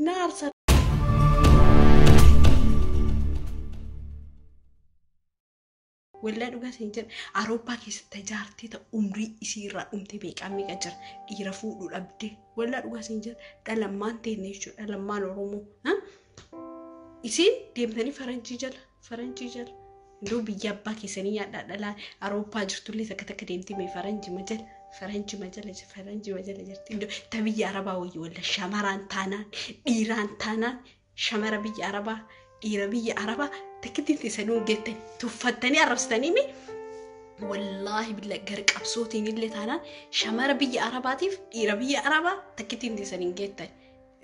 Na aarsa. Wallaa dhugaa isin jedha, Awurooppaa keessatti jaartii ta'u umrii isii irraa dhumte meeqaa meeqa jira dhiira fuudhuu dhabde. Wallaa dhugaa isin jedha, dhalammaan teenne jechuudha, dhalammaan Oromoo. Isin deemtanii faranjii jala, faranjii jala. Iddoo biyya abbaa keessanii nyaadhaa. Dhalaa Awurooppaa jirtullee takka takka deemtee mee faranjii majala, faranjii majala, faranjii majala jirti. Iddoo ta biyya Arabaa wayii walla shamaraan taanaan, dhiiraan taanaan, shamara biyya Arabaa, dhiira biyya Arabaa takkittiin teessanii geettan tuffattanii arrabsitanii mi, wallaahi billa gara qabsootiin illee taanaan shamara biyya Arabaatiif dhiira biyya Arabaa takkittiin teessanii geettan.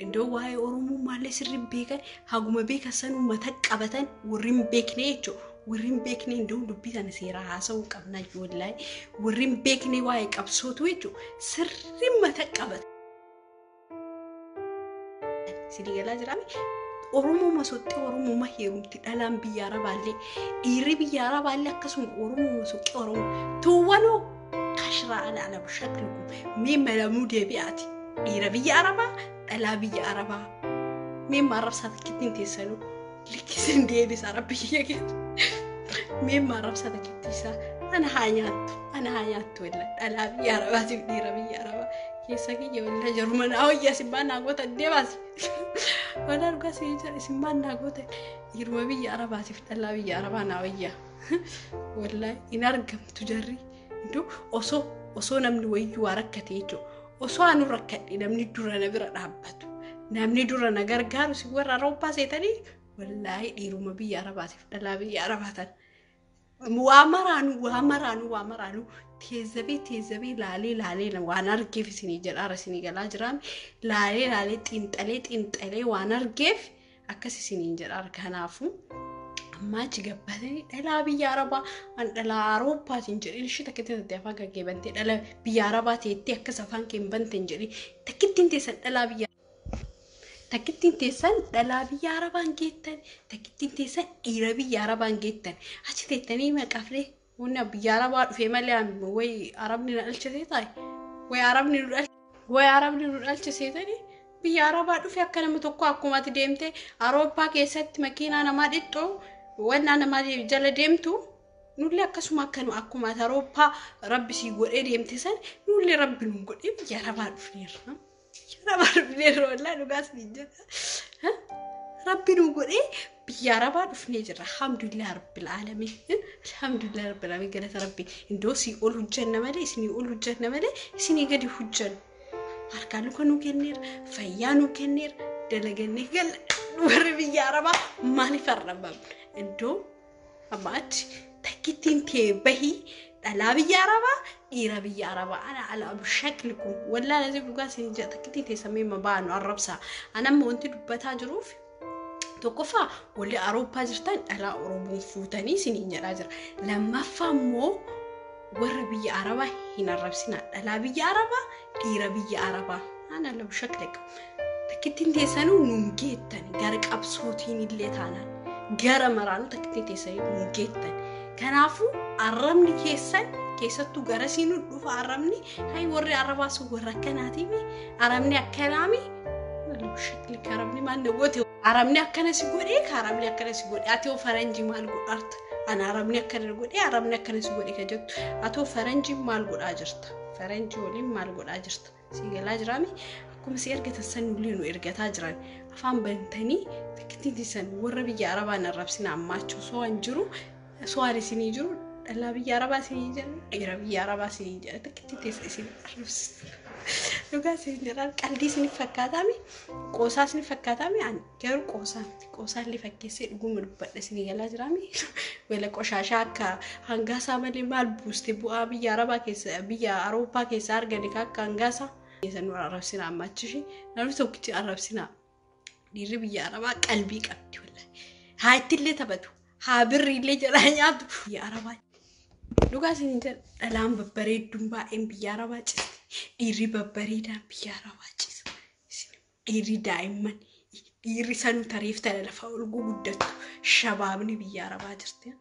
Iddoo waa'ee Oromummaallee sirri beekan, haguma beekan sanuu mata qabatan warri hin beekne jechuudha. Warri hin beekne iddoo dubbii sana seeraa haasa'uu qabna, wallaahi warri hin beekne waa'ee qabsootu jechuudha sirri mata qabatan. Isinii galaa jiraame? Oromoo masoxxee Oromoo heerumti dhalaan biyya Arabaallee, dhiirri biyya Arabaallee akkasuma Oromoo masoxxee Oromoo tuuwwanoo kashiraa ala ala shaklikum mee malamuu deebi'aati, dhiira biyya Arabaa, dhalaa biyya Arabaa, mee maarrabsaa takkittiin teessanuu likkisin deebisa rabbi kiyya keessa, mee maarrabsaa takkitti isaa ana haa nyaattu, ana haa nyaattu. Walla dhalaa biyya Arabaatiif dhiira biyya Arabaa keessa kiyya walla jaruma naa wayya, isin maan naa gootan deemaasi. Wala dhugaa isin jedha, isin maan naa gootan, dhiiruma biyya Arabaatiif dhalaa biyya Arabaa naa wayya. Wallaahi hin argamtu jarri. Iddoo osoo namni wayyuu waa rakkate jechuudha. Osoo anu rakkadhe namni dura na bira dhaabbatu. Namni dura na gargaaru si warra Awurooppaa seetanii, wallaahi dhiiruma biyya Arabaatiif dhalaa biyya Arabaa tan. Waa maraanuu, waa maraanuu, waa maraanuu teezzabee teezzabee laalee laalee waan argeef isinii jedhaara. Isinii galaa jiraame? Laalee laalee xiinxalee xiinxalee waan argeef akkas isiniin jedhaara. Kanaafuu ammaa achi gabbatanii dhalaa biyya Arabaa an dhalaa Awurooppaatiin jedhin ishee takkitti tattee afaan kan kee bantee dhala biyya Arabaa teettee akkas afaan kee hin banteen jedhin takkittiin teessan dhalaa biyya takkittiin teessan dhalaa biyya Arabaan geettan, takkittiin teessan dhiira biyya Arabaan geettan. Achi teettanii maqaaflee wanni biyya Arabaa dhufee malee wayi Arabni na dhalchisee taa'e, wayi Arabni nu dhalche, wayi Arabni nu dhalchisee tani biyya Arabaa dhufe. Akka nama tokko akkuma ati deemtee Awurooppaa keessatti makiinaa namaa dhixxu, wannaa namaa jala deemtu, nullee akkasuma akkanuma akkuma ati Awurooppaa rabbi sii godhee deemte san nullee rabbi nu godhee biyya Arabaa dhufneerra. Biyya Arabaa dhufneerra, wallaahi dhugaas ni jedha. Rabbi nu godhee biyya Arabaa dhufnee jirra. Alhamdulillah rabbil aalamiin. Alhamdulillah rabbil aalamiin, galata rabbi. Indoo sii ol hojjanna malee, isinii ol hojjanna malee isinii gadi hojjannu. Harkaan luka nuu kenneera, fayyaa nuu kenneera, dalagannee galla. Warri biyya Arabaa maaliif arrabamna? Iddoo amma achi takkittiin tee bahii dhalaa biyya Arabaa, dhiira biyya Arabaa ana ala shakli kun wallaa lazim dhugaa isin jedha, takkittiin teessamee ma baanu arrabsaa. Anamma wanti dubbataa jiruuf tokkoffaa walli Awurooppaa jirtan dhalaa Oromoon fuutanii isiniin jedhaa jira. Lammaffaa immoo warra biyya Arabaa hin arrabsinaa. Dhalaa biyya Arabaa, dhiira biyya Arabaa. Ana labu shaklek. Takkittiin teessanuu nuun geettan gara qabsootiin illee taanaan gara maraanuu takkittiin teessanii nuun geettan. Kanaafuu arrabni keessan keessattuu garasii nu dhufa arrabni. Hay warri arabaa sun warra akkanaatiimi, arabni akkanaami, shaklik arabni maal na goote, arabni akkana si godhee ka arabni akkana si godhe, ati hoo faranjii maal godharta? Ana arabni akkana godhee, arabni akkana si godhe ka jettu, ati hoo faranjii maal godhaa jirta? Faranjii waliin maal godhaa jirta? Si galaa jiraami? Akkuma si ergatan san nullee nu ergataa jiran. Afaan bantanii takkittiin san warra biyya Arabaan arrabsina. Ammaachuu soo an jiru, soo an isinii jiru, dhalaa biyya Arabaa isinii jedha, dhiira biyya Arabaa isinii jedha, takkittiin teessa isin arrabsitu. Dhugaa isin jedhaan, qaldii isinif fakkaataami, qoosaa isinif fakkaataami, ani garuu qoosaa miti, qoosaa illee fakkeessee dhuguma dubbadha. Isinii galaa jiraami? Wala qoshaashaa akka hangaasaa malee maal buuste? Bu'aa biyya Arabaa keessa, biyya Awurooppaa keessa argane ka akka hangaasaa. Keessa nu arrabsinaa ammachishi namni tokkichi arrabsinaa. Dhiirri biyya Arabaa qalbii qabdi wallahi. Haa ittillee taphatu, haa birriillee jalaa nyaatu biyya Arabaa. Dhugaa isin jedha, dhalaan babbareedduun baay'een biyya Arabaa cisti. Dhiirri babbareedaan biyya Arabaa cisa. Dhiirri daa'imman, dhiirri sanuu tareef tana lafa ol guguddattu shabaabni biyya Arabaa jirti.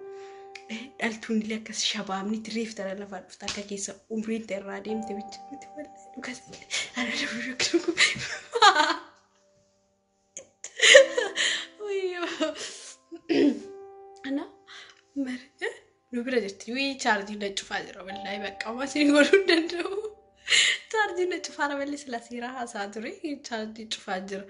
Dhaltuun illee akkas shabaabni reef tana lafaa dhufte akka keessa umriin ta'e irraa deemte bicha miti, wallahi dhugaa isin jedha. Nu bira jirti. Wii, chaarjii na cufaa jira, wallaahi bakka ammas ni godhuu hin danda'u. Chaarjii na cufaa malee sila seeraa haasaa ture, chaarjii cufaa jira.